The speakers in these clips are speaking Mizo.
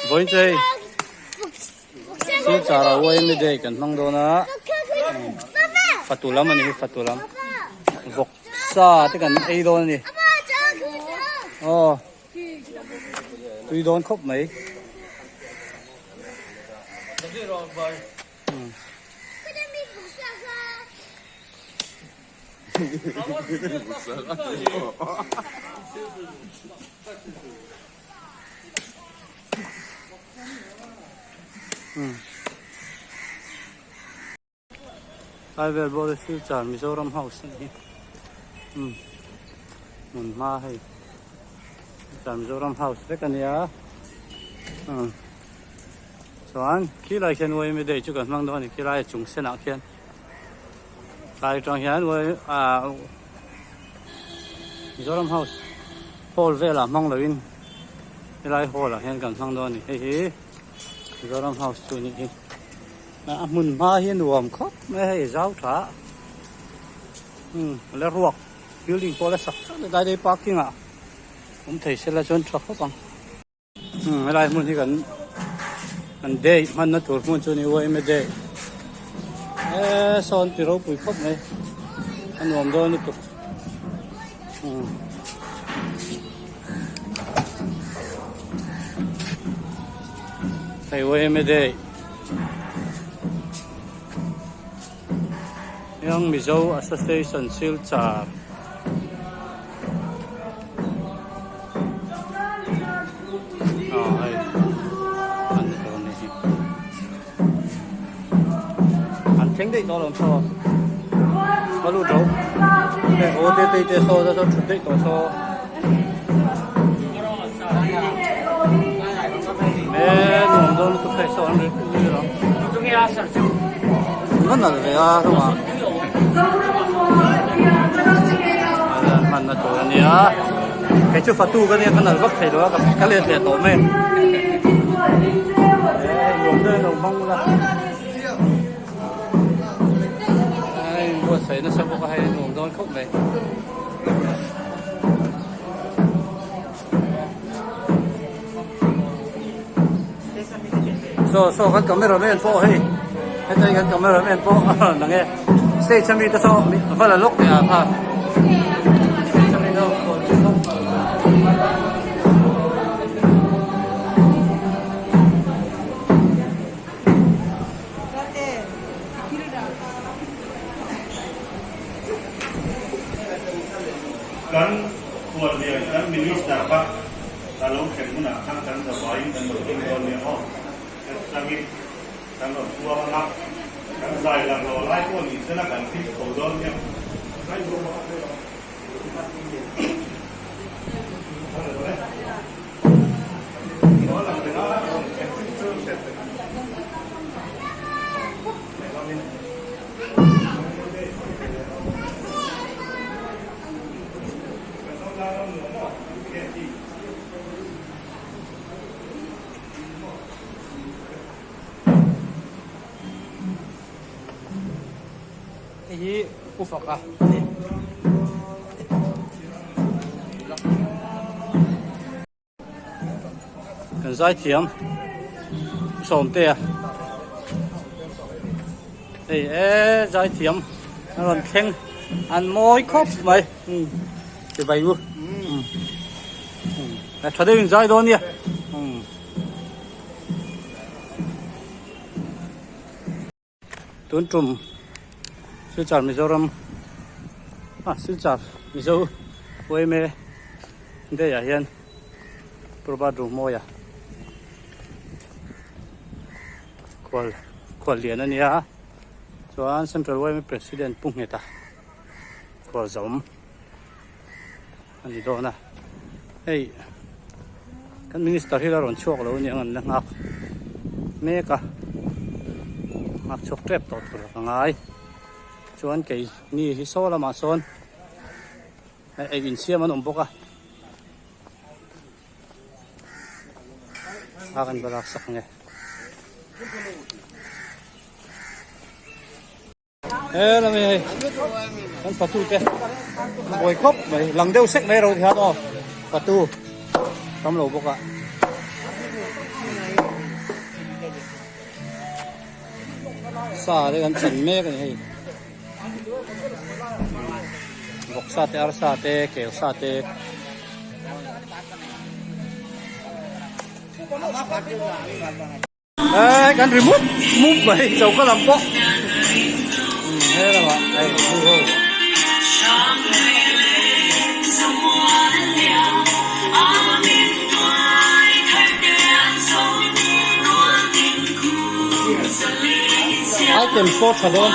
Vawiin chu hei Silchar ah YMA day kan hmang dawn a fatu lam a ni hi fatu lam vawk sa te kan ei dawn a ni aw tui dawn khawp mai. Lai vel bawr hi Silchar Mizoram House a ni hi hmun hma hei Silchar Mizoram House vek a nia chuan khilai khian yma day chu kan hmang dawn a ni khilai a chung senah khian. Tlai atang hian Mizoram House hall velah hmang loin helai hall ah hian kan hmang dawn a ni. Hei hi Mizoram House chu a nih hi. A hmun hma hi a nuam khawp mai a hei zau tha a. Umm la ruak building pawh la sak teuh a tlai daih parking ah awm thei sela chuan tha khawp ang. Umm helai hmun hi kan kan day hmanna tur hmun chu a ni yma day eee sawn ti ropui khawp mai a nuam dawn lutuk umm. Hei yma day Young Mizo Association Silchar. Aw hei an ni tawh a nih hi an thleng daih tawh alawm saw va lut ro heng aw te tei te saw te saw thut daih tawh saw e nuam dawn lutuk hei saw an ri ri ang va nalh ve a hnungah. Hmanna tur a nia kei chu fatu ka nia ka nalh vak thei lo a ka let leh tawh mai e nuam deuh in lo hmang ula a inbuatsaih nasa bawk a hei nuam dawn khawp mai. Saw saw kan camera man pawh hei heta hi kan camera man pawh a rawn lang e stage ami te saw va la lawk teh ah kha stage ami te saw Kan khuallian kan Minister kha a lo thlen hunah khan kan zavaiin kan lo ding dawn nia aw. Hetiangin kan rawn puang ang a, kan zai lang lo lai pawh ni sela kan hlim tho dawn nia. Hei hi Pu Faka a ni. Kan zaithiam Sawmtea hei e zaithiam a rawn thleng an mawi khawp mai umm chibai u umm tha deuhin zai dawn nia umm. Tun tum Silchar Mizoram ah Silchar Mizo yma day ah hian Prabhat Ruhmawia khual khual lian a nia chuan Central yma President Pu Ngheta khual zawm a ni dawn a hei kan minister hi la rawn chhuak lo a ni ang an la nghak mek a nghak chhuak tep tawh tur ka ngai chuan kei ni hi saw lamah sawn ei insiam an awm bawk a a kan va lak sak nge. He lam hi hei kan fatu te buai khawp mai lang deuh sek mai ro hian aw fatu tam lo bawk a. Sa te kan chan mek a ni hei. Vawksa te arsa te kel sa te. Eee kan ri mup mup mai choka lam pawh he lamah hei nu ho. Item pawh tha dawn.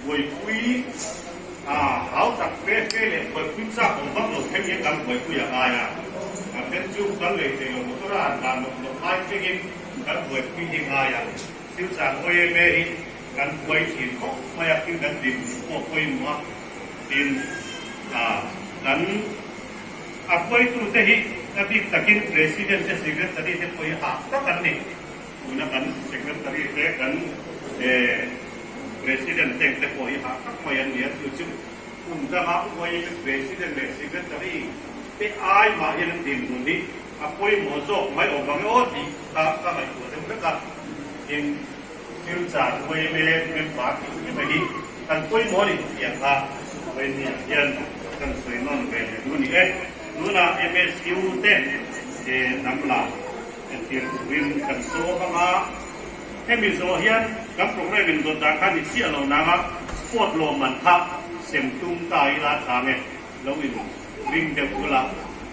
Buaipui a hau tak fe fe leh buaipui chak awm vak lo thleng hian kan buaipui a ngai a, kan then chu kan lei thei lo motor a han dan lawk lawk lai thlengin kan buaipui hi ngai a, thil chang hawi em e hi kan buai thin khawp mai a, thil kan dim pawh pawimawh a, tin a kan a hruaitute hi a bik takin President te Secretary te pawh hi hah tak an ni. Tuna kan Secretary te kan President teng te pawh hi hah tak mai an ni a, chu chu kum danga uai President leh Secretary te ai mah hian an dinhmun hi a pawimawh zawk mai awm ang e aw tih kha ka ngaihtuah deuh vek a, tin thil char uai member tih hi mai hi kan pawimawh a ni tih ang kha vawinia hian kan sawi nawn ve leh duh a ni e. Tunah MSU te hnam la. Entir turin kan sawm ang a, hemi zawh hian kan programme in dawt dan kha ni chiah lo nanga sport lawmman kha sem tum ta ila tha nge lo in ring deuh ula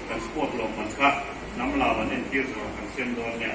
kan sport lawmman kha hnam lam an entir zawh kan sem dawn nia.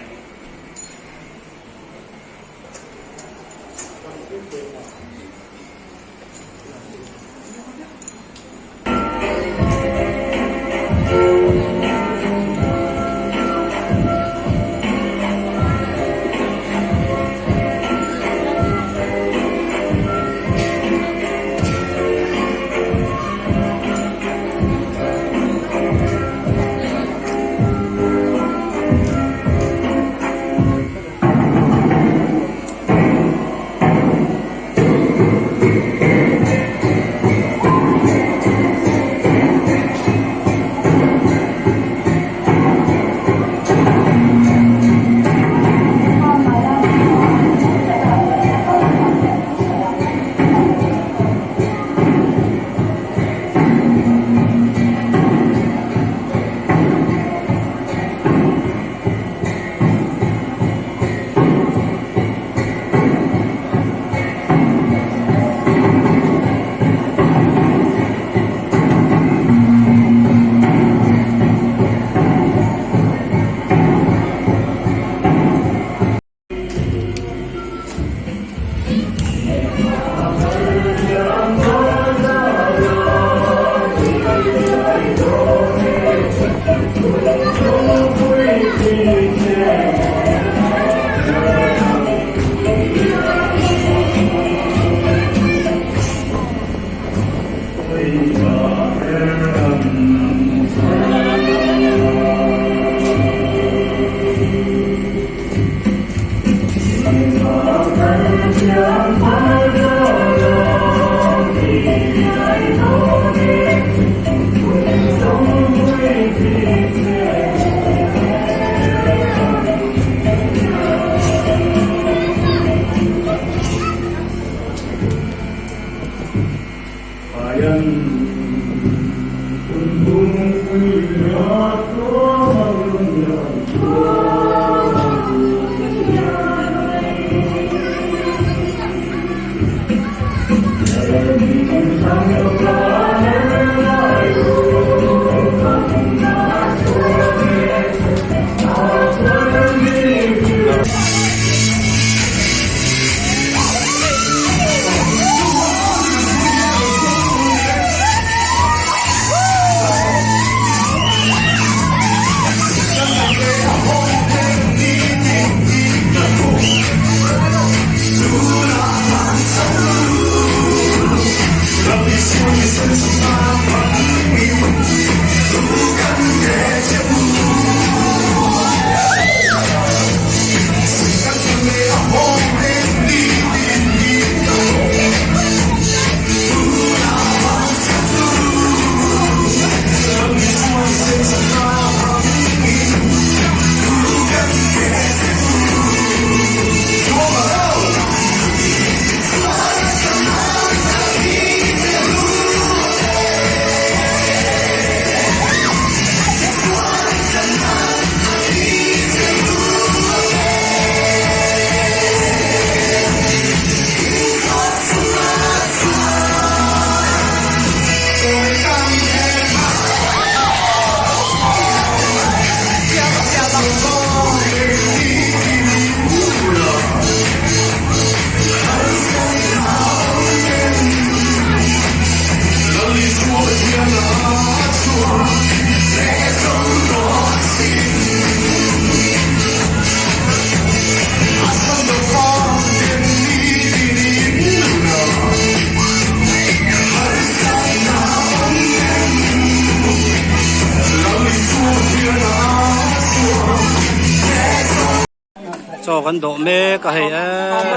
kan dawh mek a hei eee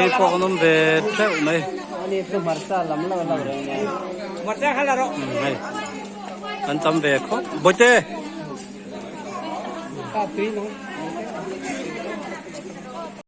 ei pawh an awm ve theuh mai hei an tam ve khawp bawihte.